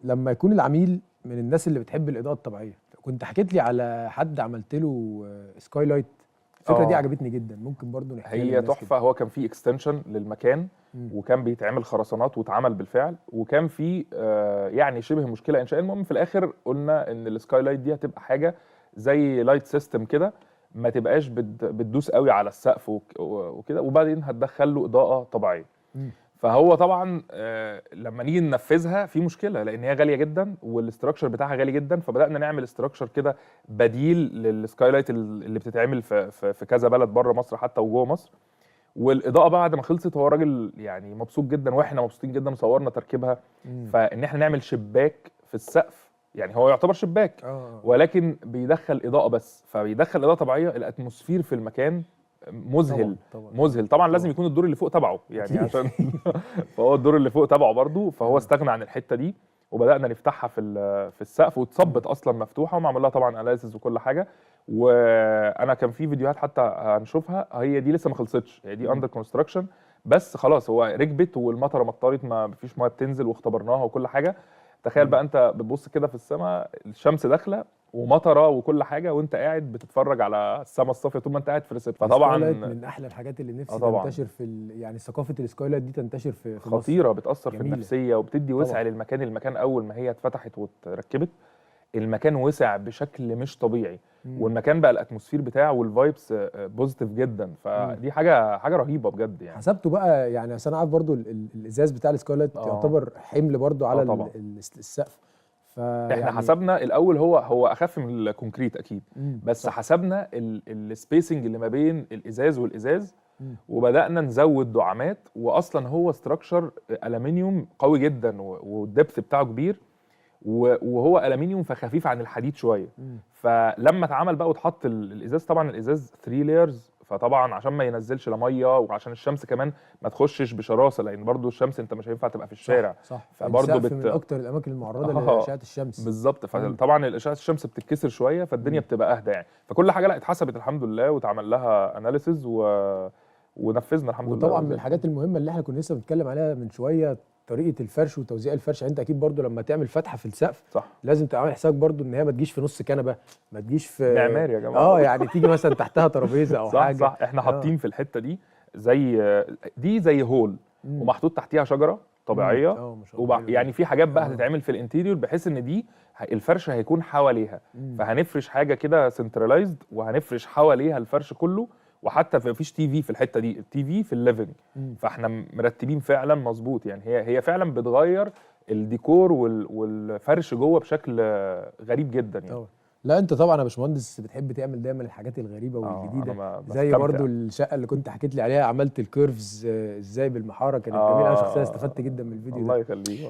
لما يكون العميل من الناس اللي بتحب الاضاءة الطبيعيه، كنت حكيت لي على حد عملت له skylight، الفكرة دي عجبتني جدا، ممكن برضو نحكيها هي للناس كده. تحفة. هو كان في extension للمكان وكان بيتعمل خرسانات واتعمل بالفعل، وكان في يعني شبه مشكلة انشائيه. المهم في الاخر قلنا ان ال skylight دي هتبقى حاجة زي light system كده، ما تبقاش بتدوس قوي على السقف وكده، وبعدين هتدخل له اضاءه طبيعية. فهو طبعا لما نيجي ننفذها في مشكلة، لان هي غالية جدا وال structure بتاعها غالي جدا. فبدانا نعمل structure كده بديل لل skylight اللي بتتعمل في كذا بلد بره مصر حتى وجوه مصر. والاضاءة بعد ما خلصت هو راجل يعني مبسوط جدا، واحنا مبسوطين جدا، وصورنا تركيبها. فان احنا نعمل شباك في السقف، يعني هو يعتبر شباك ولكن بيدخل اضاءه بس، فبيدخل اضاءه طبيعية. ال atmosphere في المكان مذهل. طبعا. مذهل طبعا. لازم يكون الدور اللي فوق تبعه يعني عشان فهو الدور اللي فوق تبعه برضه، فهو استغنى عن الحتة دي وبدانا نفتحها في السقف، واتثبت اصلا مفتوحة ومعمول لها طبعا analysis وكل حاجة. وانا كان في فيديوهات حتى هنشوفها، هي دي لسه ما خلصتش، هي دي under construction، بس خلاص هو ركبت والمطره مطرت، ما فيش مية بتنزل، واختبرناها وكل حاجة. تخيل بقى انت بتبص كده في السماء، الشمس داخله ومطره وكل حاجة، وانت قاعد بتتفرج على السماء الصافية طول ما انت قاعد في reception. فطبعا ال skylight من احلى الحاجات اللي نفسي طبعا. تنتشر في يعني ثقافة ال skylight دي تنتشر في مصر. خطيرة، بتاثر في جميلة. النفسية وبتدي وسع للمكان. المكان اول ما هي اتفتحت واتركبت المكان وسع بشكل مش طبيعي، والمكان بقى ال atmosphere بتاعه وال vibes positive جدا. فدي حاجة رهيبة بجد يعني. حسبته بقى يعني، عشان عارف برضو الازاز بتاع ال skylight يعتبر حمل برضو على طبعا. السقف. احنا حسبنا الاول، هو اخف من ال concrete اكيد، بس حسبنا ال spacing اللي ما بين الازاز والازاز، وبدانا نزود دعامات. واصلا هو structure الومنيوم قوي جدا وال depth بتاعه كبير، وهو الومنيوم فخفيف عن الحديد شوية. فلما اتعمل بقى واتحط الازاز، طبعا الازاز 3 layers، فطبعا عشان ما ينزلش لا مية، وعشان الشمس كمان ما تخشش بشراسة، لان برضو الشمس انت مش هينفع تبقى في الشارع. صح. فبرضه السقف من اكتر الاماكن المعرضه لاشعه الشمس. بالظبط. فطبعا الاشعة الشمس بتتكسر شوية، فالدنيا بتبقى اهدى يعني. فكل حاجة لا اتحسبت الحمد لله، واتعمل لها analysis ونفذنا الحمد لله. وطبعا من وزي الحاجات المهمة اللي احنا كنا لسه بنتكلم عليها من شوية، طريقه الفرش وتوزيع الفرش. يعني انت اكيد برضو لما تعمل فتحه في السقف لازم تعمل حسابك برضو ان هي ما تجيش في نص كنبة، ما تجيش في معماري يا جماعة. يعني تيجي مثلا تحتها ترابيزة او حاجة. صح، احنا حاطين في الحتة دي زي دي زي hall ومحطوط تحتيها شجرة طبيعية. ما شاء الله. حلو يعني جدا. في حاجات بقى هتتعمل في ال interior بحيث ان دي الفرش هيكون حواليها. فهنفرش حاجة كده centralized، وهنفرش حواليها الفرش كله. وحتى مفيش TV في الحتة دي، ال TV في ال living. فاحنا مرتبين فعلا مظبوط يعني. هي فعلا بتغير الديكور والفرش جوه بشكل غريب جدا يعني. طبعا. لا انت طبعا يا باشمهندس بتحب تعمل دايما الحاجات الغريبة والجديده، أنا زي بستمتع. برضو الشقة اللي كنت حكيت لي عليها، عملت ال curves ازاي بالمحاره، كانت جميلة. انا شخصيا استفدت جدا من الفيديو الله ده. يخليك.